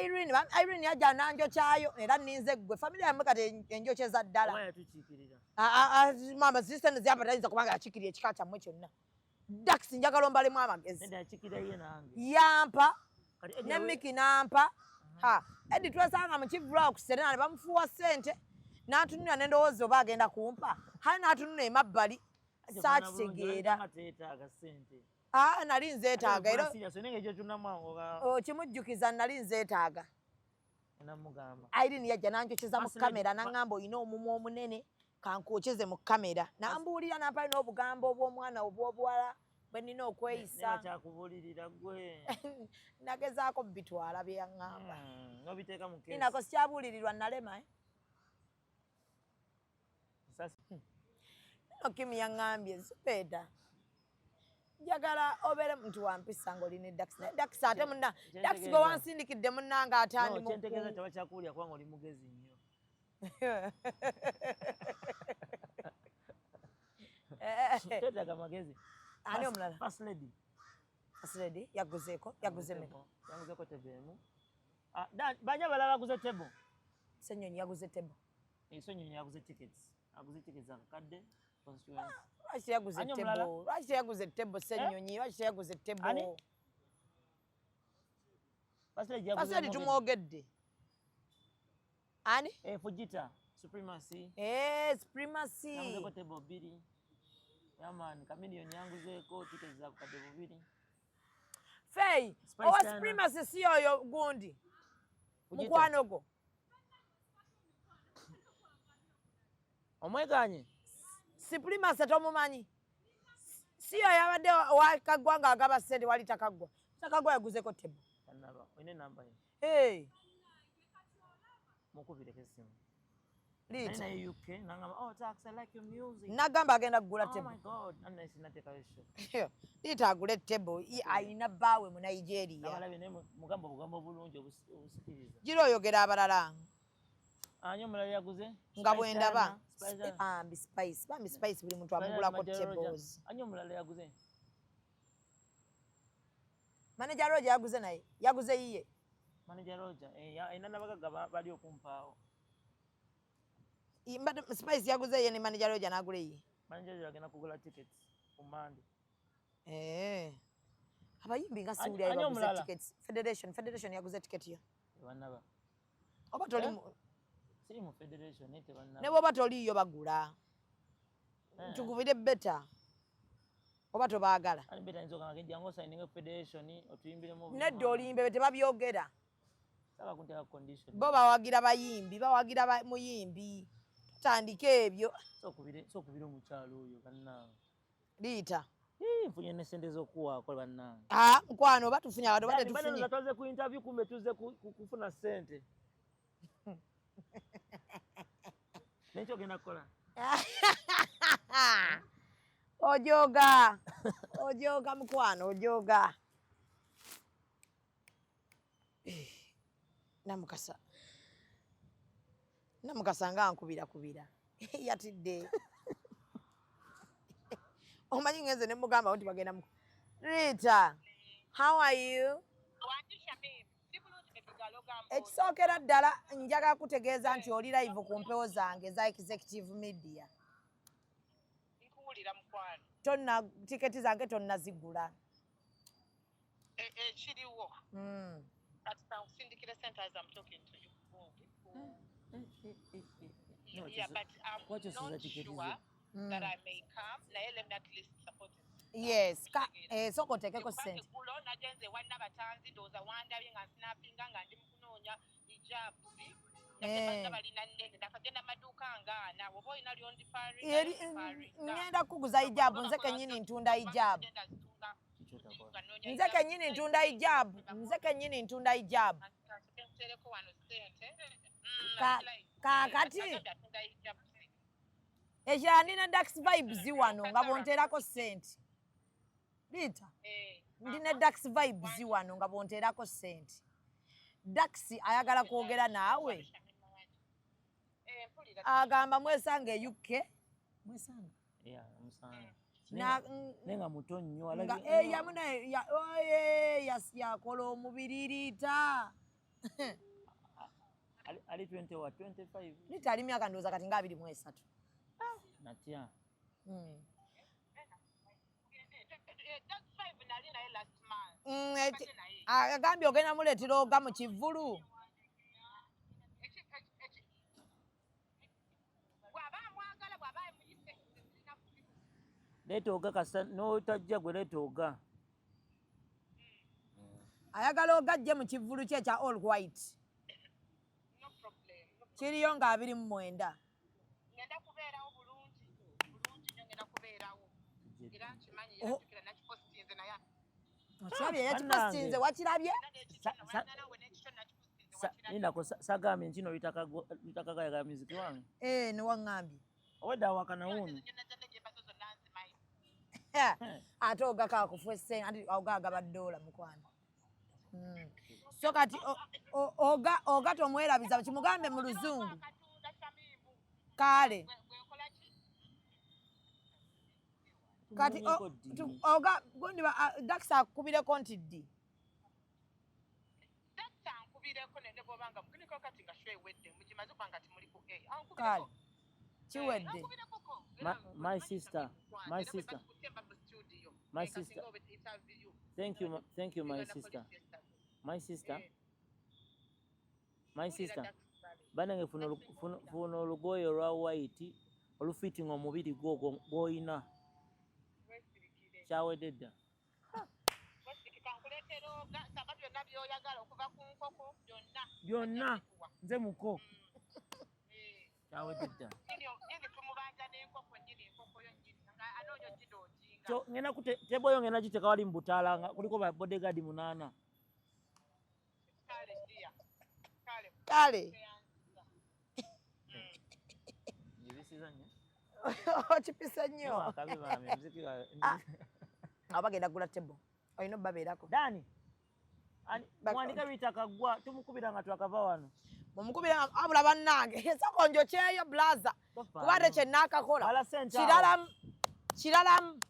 Irene, Irene yajja nanjokyayo era ninze ggwe family yammwe kati enjokyeza ddala. Oba yatukiikirira. Ah, ah, ah, mama sister nze tayinza kubanga yakiikirira ekika kyammwe kyonna. Dax, njagala ombalemu amagezi. Nedda, yakiikirira ye nange. Yampa. Kati Eddie Ne Miki nampa. Ha, Edi twesanga mu kivulu ku Serena ne bamufuuwa ssente, n'atunula ne ndowooza oba agenda kumpa, hali n'atunula emabbali, Ajja kufaanana bulungi, saakitegeera. olabika nga teyeetaaga ssente. Ah, nali nzeetaaga era. Ate naye ng'ekyo kyonna Okimujjukiza, nali nzeetaaga. Namugamba. Irene yajja nanjokyeza mu kamera, naŋŋamba olina omumwa omunene, kankwokeze mu kamera, nambuulira nampayo n'obugambo obw'omwana obw'obuwala bwe nnina okweyisa. Kyakubuulirira gwe. Nagezaako bitwala bye yaŋŋamba. Nobiteeka mu case. Ninako sikyabuulirirwa, nalema, eh? Nno Kimi yaŋŋambye, Zubeeda, njagala obeere muntu wa mpisa ng'oli ne Dax, naye Dax ate munna Dax gwe wansindikidde munnanga ate andi kyentegeeza mu tebakyakuwulira kubanga oli mugezi nnyo. Tetaaga magezi. Ani omulala? First lady. First lady yaguzeeko, yaguze meka? Yaguzeeko table emu. Ah, banya balala baguze table. Ssenyonyi yaguze table. Ssenyonyi yaguze tickets. Aguze tickets akakadde constituency. Lwaki teyaguze table? Lwaki teyaguze table Ssenyonyi? Lwaki teyaguze table? First lady yaguze. First lady tumwogedde. Ani? Fujita Supremacy. Supremacy. Yaguzeeko table bbiri. Yeah man, Chameleone yanguzeeko tickets za bukadde bubiri. Fey, owa Supremacy si oyo gundi. Mukwano gwo. Omweganye. Supremacy tomumanyi. Si oyo yabadde wa Kaggwa ng'agaba ssente wali Takaggwa. Takaggwa yaguzeeko table. Tanaba, olina enamba ye? Hey. Mukubireko essimu. Liita. Naye UK nangamba, "Oh Tax, I like your music." Nagamba agenda kugula table. Oh my God, nani sinateekayo show. Liita agule table, ayina bbaawe mu Nigeria. Nabalabe naye mugamba obugambo bulungi obusikiriza. Gira oyogera abalala. Ani omulala yaguze? Nga bwe ndaba. Bambi Spice, bambi Spice buli muntu amugulako tables. Ani omulala yaguze? Manager Roger yaguze naye, yaguze yiye. Manager Roger, ayina n'abagagga bali okumpaawo. Spice yaguze ye ne Manager Roger n'agula yiye. Manager Roger agenda kugula tickets ku Monday. Abayimbi nga siwulira baguze tickets. Federation yaguze ticket yo. Tebannaba. Oba toli siri mu federation naye tebannaba. Ne bw'oba toliiyo bagula. Tukubire better. Oba tobaagala. Ani better nzoka ngagenda jangu osayininge federation otuyimbiremu. Nedda olimbe tebabyogera. Saba kunteeka condition. Bo bawagira bayimbi, bawagira muyimbi. Tutandike ebyo. Sookubire omukyalo oyo bannange. Liita. Nfunye ne ssente z'okuwaako bannange. Ah, mukwano oba tufunye abantu oba tetufunye. Twaze ku interview kumbe tuzze kufuna ssente. Nekyo ogenda kukola? Ojoga. Ojoga mukwano, ojoga. Namukasa. Namukasa nga nkubira kubira. Yatidde. Omanyi ngenze ne mugamba nti bagenda mu Rita, how are you? Ekisookera ddala njagala kutegeeza nti oli live ku mpewo zange eza Executive Media. Nkuwulira mukwano. Tonna tiketi zange tonnazigula. Ekiriwo. Kati nkusindikire ssente as I'm talking to you. Yeah, but I'm not sure that I may come. Naye let me at least support it. Yes, sooka oteekeko ssente. Eggulo nagenze ewa Nabatanzi ndowooza wandabye nga nsinapinga nga ndi mu kunoonya hijabs. Balina nnene nakagenda maduuka nga ana oba olina ngenda kukuguza hijab, nze kennyini ntunda hijab. Nze kennyini ntunda hijab, nze kennyini ntunda hijab. Kaakati ekirala ndina Dax Vibes wano nga bw'onteerako ssente. Liita, ndina Dax Vibes wano nga bw'onteerako ssente. Dax ayagala kwogera naawe. Agamba mwesanga e UK. Mwesanga? Yeah, musanga. Naye nga muto nnyo yakola omubiri Liita. Ali 20 25. Liita ali myaka ndowooza kati nga 23. Natya. Agambye ogenda muleetera oga mu kivvulu. Leeta oga kasa n'otajja gwe leeta oga. Ayagala oga ajje mu kivvulu kye ekya all white. Kiriyo nga 29. Ngenda kubeerawo bulungi bulungi nnyo ngenda kubeerawo. Era nkimanyi era jjukira nakipositinze naye. Okirabye yakipositinze wakirabye? Nindako sagambye nti no Lutakaga music wange. Ne waŋŋambye. Obwedda awakana wuuno. Ate oga kakufu ssente anti oga agaba ddoola mukwano. So kati oga tomwerabiza kimugambe mu Luzungu. Kale kati oga gundi Dax akubireko nti ddi? Dax ankubireko nene bwobanga mukiniko kati nga show ewedde mukimaze kubanga timuli ku A. Kale kiwedde. My sister, my sister, my sister. Thank you, thank you, my sister, my sister, my sister. Banange funa olugoye olwa white olufitinga omubiri gwo gw'olina. Kyawedde dda. Byonna nze muko. Kyawedde dda. Ngenda tebo yo ngenda giteeka wali mu butaala nga kuliko ba bodyguard 8. Kale. Okipisa nnyo. Abo bagenda kugula tebo. Olina obbabeerako. Dani. Mwandika Rita Kaggwa tumukubira nga twakava wano. Mumukubira nga abula bannange. Soko njokyeyo blaza. Kuba ate kye naakakola. Kiralamu. Kiralamu.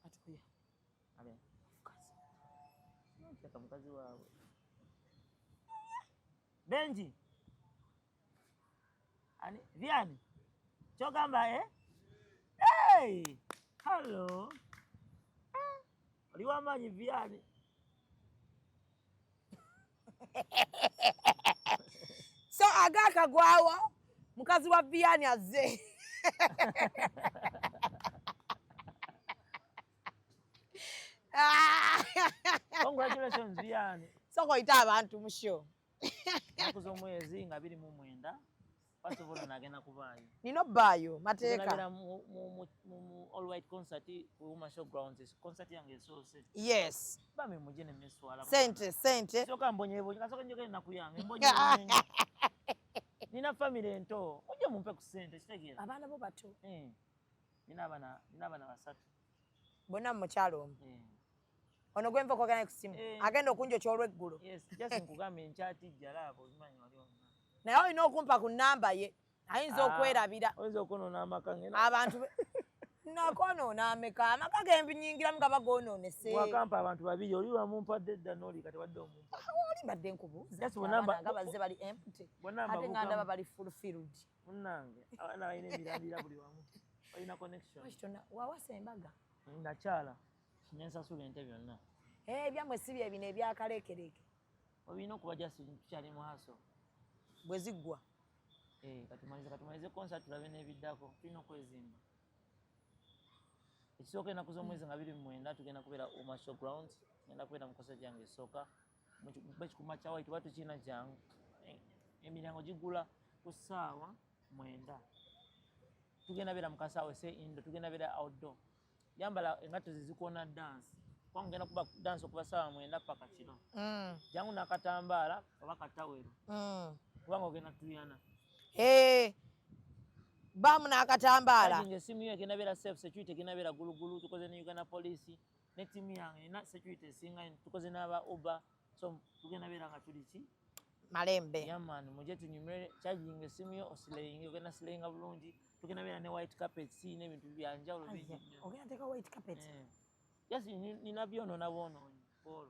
Atukuya. Ale. Mukazi waabwe. Benji. Ani Viani. Kyogamba eh? Hey! Hello. Oli wamaanyi Viani. So agakagwawo mukazi wa Viani azze. Congratulations Viani. Soko oyita abantu mu show. Ennaku z'omwezi nga 29 first of all nagenda kubaayo. Nina obbaayo mateeka. Tugenda mu all white concert ku Uma Show Grounds. Concert yange esoose. Yes. Bambi mujje ne meswala. Sente sente. Soka mbonyebonye kasooka njogere ennaku yange mbonyebonye. Nina family ento. Mujje mumpe ku ssente kitegeera. Abaana bo bato. Nina abaana 3. Bonna mu mukyalo omu. Ono gwe nva okwogera naye ku ssimu. Agenda okunjokya olw'eggulo. Yes, just nkugambye nkyatijja laba obimanyi wali onna. Naye olina okumpa ku nnamba ye. Ayinza okwerabira. Oyinza okwonoona amaka ngena. Abantu nakwonoona ameka amaka gembinyingiramu nga bagoonoonese. Wakampa abantu 2 oli wamumpadde dda n'oli kati wadde omumpa. Oli mbadde nkubuuza. Abaana nga bazze bali empty. Ate nga ndaba bali full filled. Munnange abaana balina emirandira buli wamu. Balina connection. Wawasa embaga. Nakyala nensasula ente byonna. Ebyammwe si bye bino ebyakaleekereke. Olina okuba just tukyali mu haso. Bwe ziggwa. Katumalize concert tulabe n'ebiddako. Tulina okwezimba. Ekisooka ennaku z'omwezi nga 29 tugenda kubeera Uma Show Grounds. Ngenda kubeera mu concert yange esooka. Ekikuma kya white tuba tukirina kyangu. Emiryango gigula ku ssaawa 9. Tugenda beera mu kasaawe se indoor, tugenda beera outdoor. Yambala engatto ze zikoona dance. Kubanga ngenda kuba dance okuva ssaawa 9 paka kiro. Jangu n'akatambaala oba katawero. Kubanga ogenda tuyana. Baamu n'akatambaala. Kati ng'essimu yo egenda beera safe, security egenda beera gulugulu, tukoze ne Uganda Police, ne ttiimu yange erina security esinga, tukoze n'aba Uber. So tugenda beera nga tuli ki? Malembe. Yeah man, mujje tunyumire, charging essimu yo osilayinge, ogenda silayinga bulungi. Tugenda beera ne white carpet n'ebintu bya njawulo bingi nnyo. Ogenda teeka white carpet? Yes, nina byonoona bwonoonyi, Paul.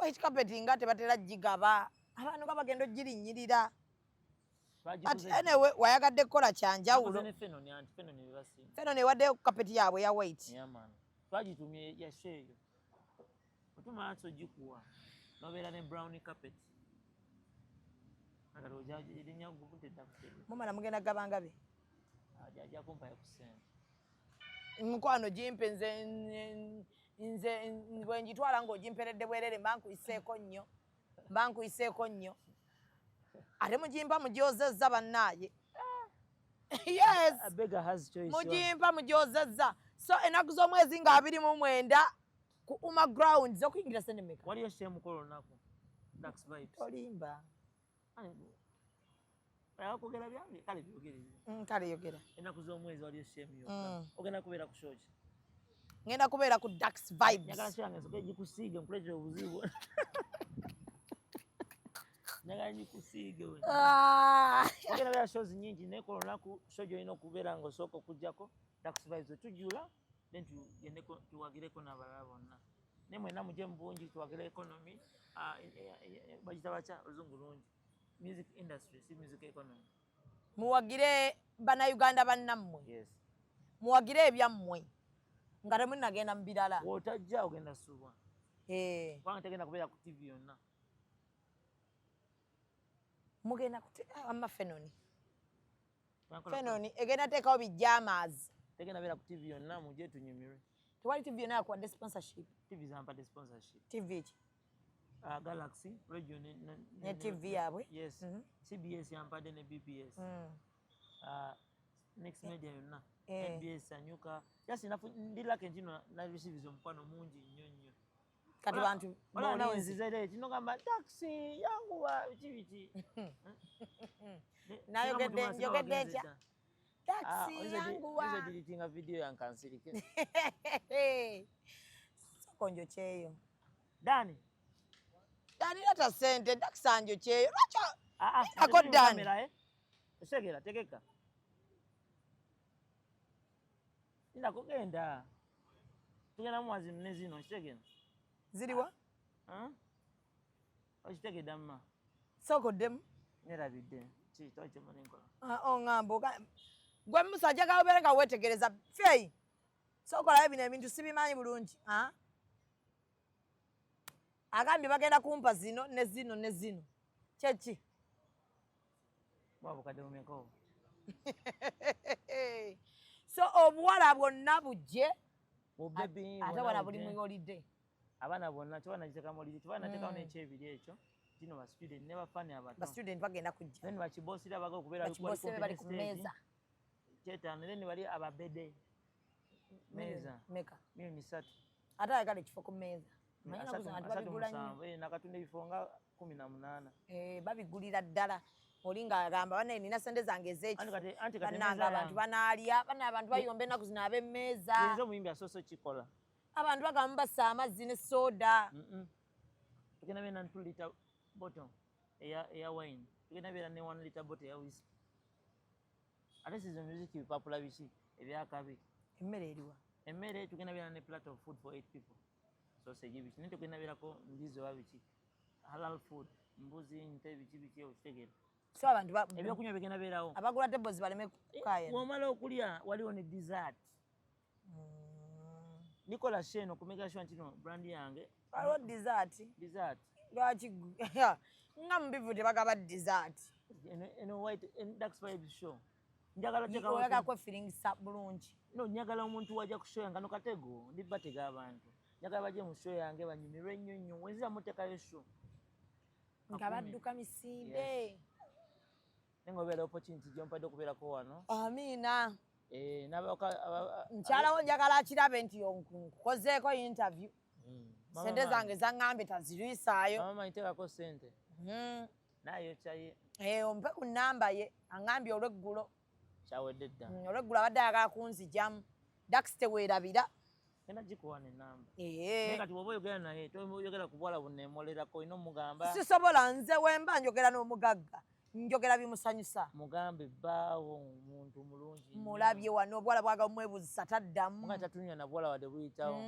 White carpet nga tebatera gigaba. Abantu nga bagenda ogirinnyirira. But anyway, wayagadde kukola kya njawulo. Ne Fenon, anti Fenon ne basinga. Fenon ewaddeyo carpet yaabwe ya white. Yeah man. Twagitumye ya show eyo. Otumala ogikuwa. Nobeera ne brown carpet. Mumala mugenda gabangabe. Ajja kumpayo ku ssente. Mukwano gimpe nze nze bwe ngitwala ng'ogimperedde bwerere mba nkuyiseeko nnyo. Mba nkuyiseeko nnyo. Ate mugimpa mugyozezza bannaaye. Yes. A beggar has choice. Mugimpa mugyozezza. So ennaku z'omwezi nga 29 ku Uma Grounds okuyingira ssente mmeka? Waliyo show emukolo olunaku. Dax Vibes. Olimba. Okwogera byange kale byogere. Kale yogera. Ennaku z'omwezi waliyo show emu yokka. Ogenda kubeera ku show ki? Ngenda kubeera ku Dax Vibes. Njagala show yange nsooke gikusiige nkuleetere obuzibu. Njagala ngikusiige we. Ah! Ogenda beera shows nyingi, naye ku lunaku show gy'olina okubeera ng'osooka okuggyako Dax Vibes, tujula, then tugendeko tuwagireko n'abalala bonna. Naye mwenna mujje mu bungi tuwagire economy, ah, bagita batya, oluzungu lungi, music industry, si music economy. Muwagire Bannayuganda bannammwe. Yes. Muwagire ebyammwe nga temunnagenda mu birala. W'otajja ogenda subwa. Eh. Kubanga tegenda kubeera ku TV yonna. Mugenda amma Fenoni. Fenoni egenda teekawo bijamaazi. Tegenda beera ku TV yonna, mujje tunyumirwe. Tewali TV yonna yakuwadde sponsorship? TV zampadde sponsorship. TV ki? Galaxy Radio Ne TV yaabwe? Yes. CBS yampadde ne BBS. Next Media yonna. NBS, Sanyuka. Just ndi lucky nti no na receive omukwano mungi nnyo nnyo. Kati bantu Wala nawe bolinzi. nzize late nogamba taxi yanguwa biki biki. Nayogedde, njogedde ntya? Taxi yanguwa. Oyinza deletinga video yange kansirike. Soko njokyeyo. Dani. Dani leta sente, taxi anjokyeyo. Lwaki Ah, ah, ako Dani? Kamera, eh? Segera, tegeka. Nina kugenda. Tugenda muwazi ne zino, kitegera. Ziriwa? Ah? Okitegedde mma. Soko ddemu. Nerabidde. Ki twakye manenkola. Ah, oŋŋamba gwe Musa njagala obeere nga weetegereza fey, sooka olabe bino ebintu sibimanyi bulungi. Ah? Agambye bagenda kumpa zino ne zino ne zino, kyeki? Bwa bukadde bumeka obwo? So obuwala bwonna bujje. Bubebi ate bwonna wala buli bujje. mu holiday. Abaana bonna kiba nagiteekamu holiday, kiba nateekawo n'ekyebiri ekyo kino, ba student ne bafani abato. Ba student bagenda kujja. Then bakiboosira baga okubeera Bakiboosire bali bali ku kumpi ne stage. mmeeza. Kyetaano, then bali ababede meeza. Meka? 3 million. Ate ayagala ekifo ku mmeeza. Manyi ennaku zino abantu babigula nnyo. 37, nakatunda ebifo nga 18. Eh, babigulira ddala. Oli ng'agamba, "Bannaye, nina sente zange ez'ekifo." Anti kati Bannange, emmeeza abantu yange. banaalya, bannaye abantu bayomba ennaku zino ab'emmeeza. Nze omuyimbi asoose okikola. Abantu bagamba bassa amazzi ne soda. Tugenda beera na 2 liter bottle eya wine, tugenda beera ne 1 liter bottle eya whisky, ate sizo music bipapula biki ebyakabi. Emmere eriwa? Emmere tugenda beera ne plate of food for eight people, sausage biki, naye tugenda beerako mbizi oba biki, halal food, mbuzi, nte, biki biki, okitegeera? So abantu Ebyokunywa bigenda beerawo. Abagula tables baleme kukaayana. Womala okulya waliwo ne dessert. Nikola sheno kumeka sure nti no brand yange. Waliwo dessert? Dessert. Lwaki nga mubivu tebagaba dessert? Eno white en Dax Vibes show njagala teekawo. Oyagala kwefiringisa bulungi. No, njagala omuntu wajja ku show yange, ano katego ndi batega abantu, njagala bajje mu show yange banyumirwe nnyo nnyo. Wenzira muteekayo show nga Kakumi. Badduka misinde. Naye nga obeera opportunity gyompadde okubeerako wano. Amiina. Eh, Mukyalawo njagala akirabe nti nkukozeeko interview. Sente zange zaŋŋambye tazirwisaayo. Mama nteekako sente naayokyaye. Eh, ompe ku nnamba ye, aŋŋambye olweggulo. Kyawedde dda. Olweggulo abadde ayagala kunzijamu. Dax, teweerabira. Genda gikuwa nenamba. Ee. Naye kati bw'oba oyogera naye toyogera ku bwala buneemolerako, olina omugamba. Sisobola, nze wemba njogera n'omugagga njogera bimusanyusa. Mugambe bbaawo omuntu mulungi nnyo. Mulabye wano obuwala bwaga bumwebuzisa taddamu. Nga tatunywa na buwala wadde buyitawo.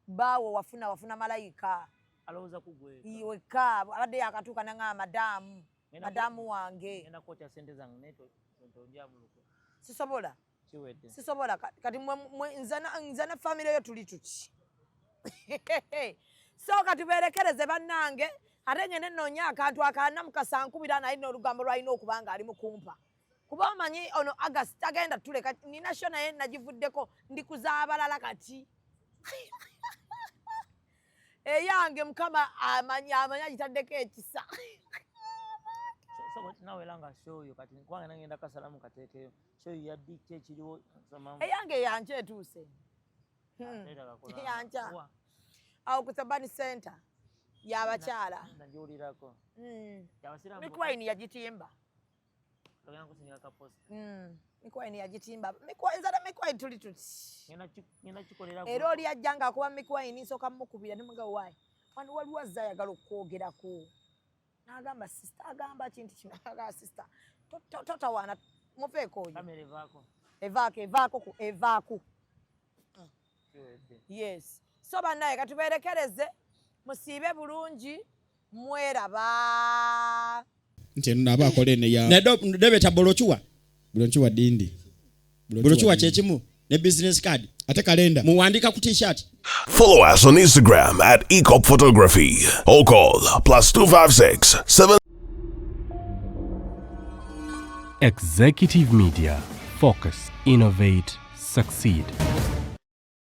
Baawo wafuna malayika. Alowooza kugweka. Wekka abadde yakatuuka naŋŋamba, "Madaamu, madaamu wange." Ngenda kwokya sente zange naye tondyamuluko. Sisobola. Kiwedde. Sisobola. Kati nze ne famire yo tuli tuki? So katubeerekereze bannange, ate ngende nnoonya akantu akalala mukasankubira naye n'olugambo lwalina okuba nga ali mukumpa, kuba omanyi ono August tagenda tuleka. Nina show naye nagivuddeko, ndikuza abalala. Kati eyange Mukama amanyi, amanyi agitaddeko ekisa. So nawe era nga show yo kati, kubanga nangenda kasalamu kateekeyo show yo yaddi ki ekiriwo? Eyange yankya etuuse. Yankya awo ku Sabani Center y'abakyala. Nagiwulirako. Abasiraamu. Mikwine yagitimba. Ogenda kusindika kaposta. Mikwine yagitimba. Nze ne Mikwine tuli tuti. Ngenda kikolera. Era oli ajja ng'akuba Mikwine, nsooka mukubira ne muga, "Waayi, wano waliwo azze ayagala okwogerako." N'agamba sister, agamba ki nti kino, agamba sister, totawaana, muveeko oyo. Kamera evaako. Evaako, evaako ku evaako. Kiwedde. Yes, so bannaye katubeerekereze, musiibe bulungi, mweraba. Nti eno naaba akola eno ya Nedobeta bolocuwa. Bolocuwa dindi. Bolocuwa kyekimu ne business card. Ate kalenda. Muwandika ku t-shirt. Follow us on Instagram at Ecop Photography or call +256 7 Executive Media. Focus, innovate, succeed.